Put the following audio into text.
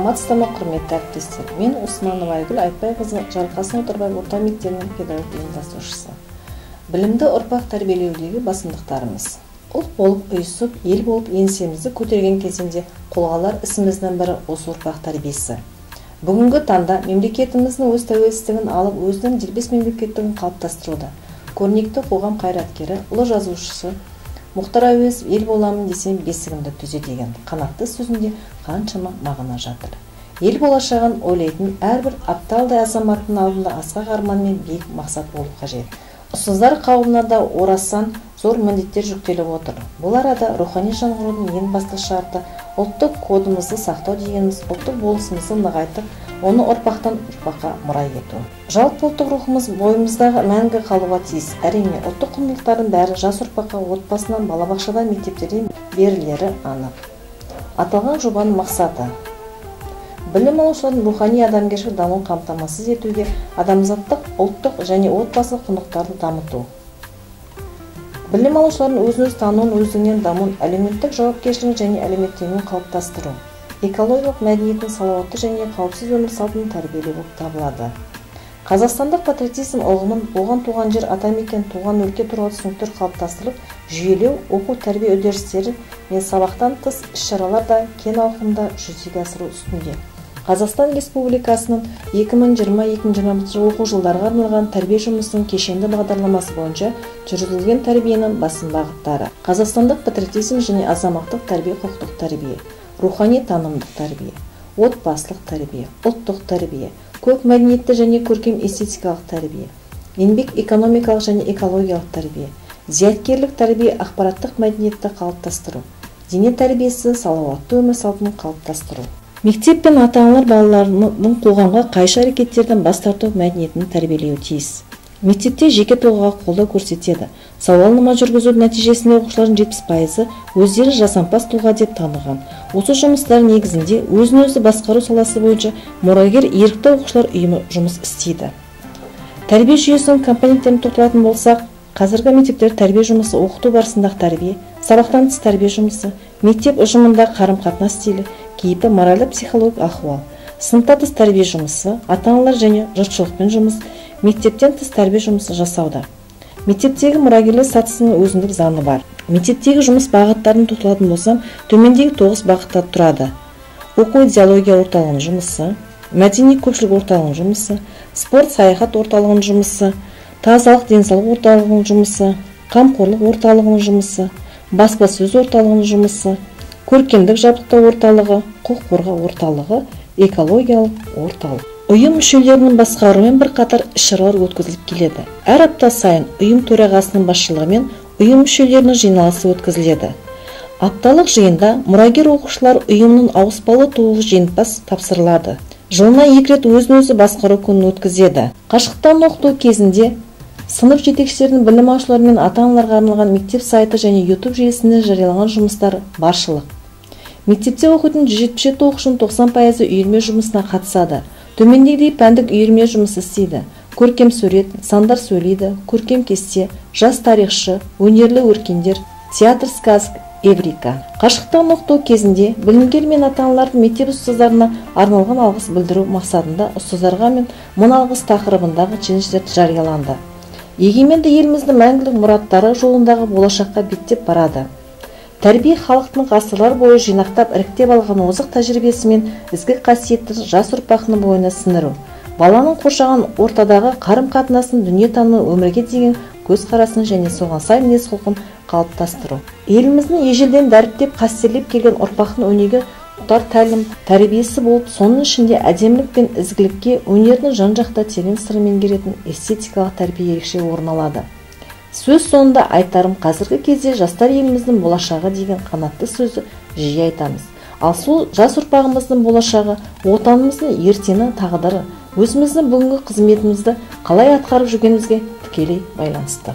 Саламатсыздар ма, құрметті әріптестер? Мен Усманова Айгүл Айтбайқызы, Жарылқасын Отарбаев орта мектебінің педагог ұйымдастырушысы. Білімді ұрпақ тәрбиелеудегі басымдықтарымыз. Ұлт болып ұйысып, ел болып еңсемізді көтерген кезеңде қолға алар ісіміздің бірі осы ұрпақ тәрбиесі. Бүгінгі таңда мемлекетіміздің өз тәуелсіздігін алып, өзінің дербес мемлекеттігін қалыптастыруда. Көрнекті қоғам қайраткері, ұлы жазушысы Мұхтар Әуезов «Ел боламын десем, бесігімді түзе» деген қанатты сөзінде қаншама мағына жатыр. Ел болашағын ойлайтын әрбір апталдай азаматтың алдында асқақ арман мен биік мақсат болу қажет. Ұстаздар қауымына да орасан зор міндеттер жүктеліп отыр. Бұл арада рухани жаңғырудың ең басты шарты ұлттық кодымызды сақтау дегеніміз ұлттық болмысымызды нығайтып, оны ұрпақтан ұрпаққа мұра ету. Жалпы ұлттық рухымыз бойымыздағы мәңгі қалуға тиіс. Әрине, ұлттық құндылықтардың бәрі жас ұрпаққа отбасынан, балабақшадан, мектептерден берілері анық. Аталған жобаның мақсаты білім алушылардың рухани адамгершілік дамуын қамтамасыз етуге, адамзаттық, ұлттық және отбасылық құндылықтарды дамыту. Білім алушылардың өзін-өзі тануын, өздігінен дамуын, әлеуметтік жауапкершілігін және әлеуметтенуін қалыптастыру. Экологиялық мәдениетін, салауатты және қауіпсіз өмір салтын тәрбиелеу болып табылады. Қазақстандық патриотизм ұғымын, оған туған жер, атамекен, туған өлке туралы түсініктер қалыптастырылып, жүйелеу, оқу-тәрбие үдерістері мен сабақтан тыс іс-шаралар да кең ауқымда жүзеге асыру үстінде. Қазақстан Республикасының 2020-2021 оқу жылдарға арналған тәрбие жұмысының кешенді бағдарламасы бойынша жүргізілген тәрбиенің басым бағыттары: қазақстандық патриотизм және азаматтық тәрбие, құқықтық тәрбие, рухани танымдық тәрбие, отбасылық тәрбие, ұлттық тәрбие, көп мәдениетті және көркем эстетикалық тәрбие, еңбек экономикалық және экологиялық тәрбие, зияткерлік тәрбие, ақпараттық мәдениетті қалыптастыру, дене тәрбиесі, салауатты өмір салтын қалыптастыру. Мектеп пен ата-аналар балаларының қоғамға қайшы әрекеттерден бас тарту мәдениетін тәрбиелеуі тиіс. Мектепте жеке тұлғаға қолдау көрсетеді. Сауалнама жүргізу нәтижесінде оқушылардың 70%-ы өздері жасампаз тұлға деп таныған. Осы жұмыстар негізінде өзін-өзі басқару саласы бойынша мұрагер ерікті оқушылар ұйымы жұмыс істейді. Тәрбие жүйесінің компоненттеріне тоқталатын болсақ, қазіргі мектептерде тәрбие жұмысы оқыту барысындағы тәрбие, сабақтан тыс тәрбие жұмысы, мектеп ұжымында қарым-қатынас стилі, кейпі, моральды-психологиялық ахуал, сыныпта тыс тәрбие жұмысы, ата-аналар және жұртшылықпен жұмыс, мектептен тыс тәрбие жұмысы жасауда. Мектептегі мұрагерлер сатысының өзіндік заңы бар. Мектептегі жұмыс бағыттарын тоқталатын болсам, төмендегі 9 бағытта тұрады. Оқу идеология орталығының жұмысы, мәдени көпшілік орталығының жұмысы, спорт саяхат орталығының жұмысы, тазалық денсаулық орталығының жұмысы, қамқорлық орталығының жұмысы, баспасөз орталығының жұмысы, көркемдік жабдықтау орталығы, құқық қорғау орталығы, экологиялық орталық. Ұйым мүшелерінің басқаруымен бірқатар іс-шаралар өткізіліп келеді. Әр апта сайын ұйым төрағасының басшылығымен ұйым мүшелерінің жиналысы өткізіледі. Апталық жиында мұрагер оқушылар ұйымының ауыспалы тууы жеңімпаз тапсырылады. Жылына 2 рет өзін-өзі басқару күнін өткізеді. Қашықтан оқыту кезінде сынып жетекшілерінің білім алушылар мен ата-аналарға арналған мектеп сайты және YouTube желісінде жарияланған жұмыстар баршылық. Мектепте оқитын 177 оқушының 90%-ы үйірме жұмысына қатысады. Төмендегідей пәндік үйірме жұмысы істейді. Көркем сурет, сандар сөйлейді, көркем кесте, жас тарихшы, өнерлі өркендер, театр сказок, эврика. Қашықтан оқыту кезінде білімгер мен ата-аналардың мектеп ұстаздарына арналған алғыс білдіру мақсатында ұстаздарға мен мың алғыс тақырыбындағы челлендждер жарияланды. Егеменді еліміздің мәңгілік мұраттары жолындағы болашаққа беттеп барады. Тәрбие халықтың ғасырлар бойы жинақтап іріктеп алған озық тәжірибесі мен ізгі қасиетті жас ұрпақтың бойына сіңіру, баланың қоршаған ортадағы қарым-қатынасын, дүниетанымын, өмірге деген көзқарасын және соған сай мінез-құлқын қалыптастыру. Еліміздің ежелден дәріптеп қастерлеп келген ұрпақтың өнеге тұтар тәлім тәрбиесі болып, соның ішінде әдемілік пен ізгілікке, өнердің жан-жақты терең сырын меңгеретін эстетикалық тәрбие ерекше орын алады. Сөз соңында айтарым, қазіргі кезде жастар еліміздің болашағы деген қанатты сөзді жиі айтамыз. Ал сол жас ұрпағымыздың болашағы, отанымыздың ертеңі, тағдыры, өзіміздің бүгінгі қызметімізді қалай атқарып жүргенімізге тікелей байланысты.